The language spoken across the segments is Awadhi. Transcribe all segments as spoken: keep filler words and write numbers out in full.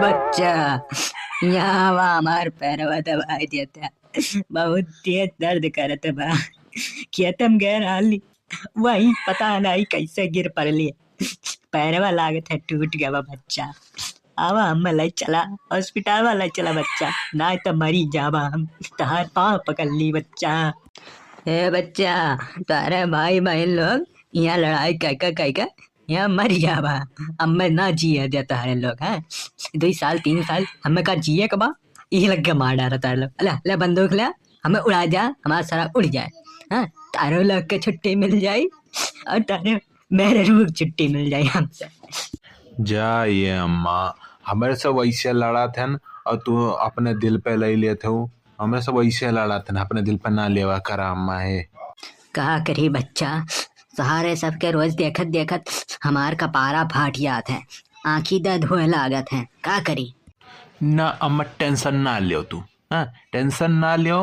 बच्चा, यहाँ आवा, हमार पैरवा दबाई देता, बहुत तेज दर्द करत बा। खेतम गए रहली, वही पता नहीं कैसे गिर पड़ली, पैरवा लागत है टूट गवा बच्चा। आवा, हमें ले चला, हॉस्पिटल वाला चला बच्चा, ना तो मरी जावा हम। तहार पाँव पकड़ ली बच्चा। ए बच्चा, तारे भाई बहन लोग यहाँ लड़ाई कह के, कह के यहाँ मर जावा। अब मैं ना जिए दे तारे लोग, हैं? दुई साल, तीन साल हमें का जिए के बा, यही लग के मार डारा तारे लोग। ले, ले बंदूक ले, हमें उड़ा जा, हमारा सारा उड़ जाए, हैं? तारे लोग के छुट्टी मिल जाई और तारे मेरे रूह की छुट्टी मिल जाई हमसे। जा ये अम्मा, हमरे सब ऐसे लड़त हन और तू अपने दिल पे ले लेत हो। हमरे सब ऐसे लड़त हन, अपने दिल पे ना लेवा करा अम्मा है। का करी बच्चा, सहारे सबके रोज देखत देखत हमार कपारा फाट जात है, आँखी दर्द होए लागत है, का करी? ना अम्मा, टेंशन ना लियो तू, हाँ, टेंशन ना लियो।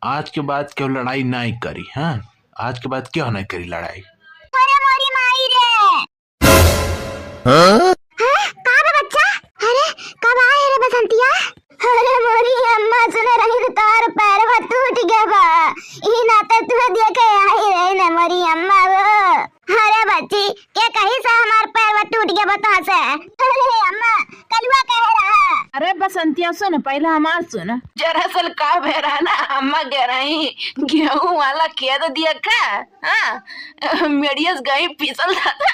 आज के बाद केहू लड़ाई नहीं करी, हाँ, आज के बाद केहू नहीं करी लड़ाई। अरे मोरी माई रे। हाँ? हाँ, का बा बच्चा? अरे, कब आए रे बसंतिया? अरे मोरी अम्मा, सुने रही तो तोर पैरवा टूट गया बा, ई नाते तुहे देखे आई रही ने मोरी अम्मा वो। अरे बच्ची, के कही से हमार पैरवा टूट गया बता से? अरे अम्मा, कलुआ कहे रहा। अरे बसंतिया सुन, पहले हमार सुन। दरअसल का भे रहा ना, अम्मा कह रही गेहूं वाला खेत दिया का, हाँ, मेड़ियस गई पिसल दादा।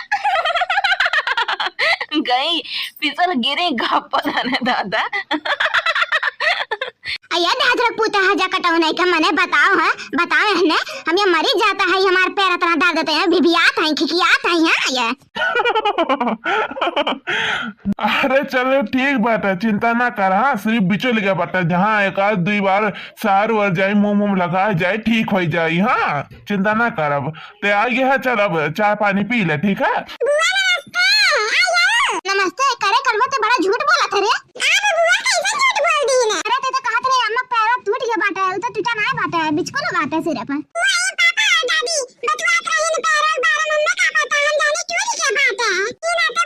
गई पिसल गिरी गप्प धने दादा। अये दादरक पूता है जा कटौ नहीं का मने बताओ है, बताओ है ने, हम ये मरी जाता है, हमार पैर इतना दर्द देते हैं, भिभियात है, खिखियात है, हाँ ये। अरे चलो ठीक बात है, चिंता ना कर, हाँ, सिर्फ बिचल गया बाटे, जहाँ एक आध दुई बार सार वार जाई, मुंह मुंह लगा जाए, ठीक हो जाई, हाँ, चिंता ना करब। ते आ गया है, चल अब चाय पानी पी ले, ठीक है? बुआ नमस्ते, आयो। नमस्ते, करे कलुआ ते बड़ा झूठ बोला था रे। आ बबुआ कैसे झूठ बोल दी ने? अरे ते तो कहत रहे अम्मा पैर टूट गया बाटे, उ तो टूटा ना बाटे, बिचको ना बाटे सिर्फ। बुआ ए पापा दादी, बतुआ रही ने पैर बारे में, मम्मी का पता हम जाने टूट गया बाटे। ई ना तो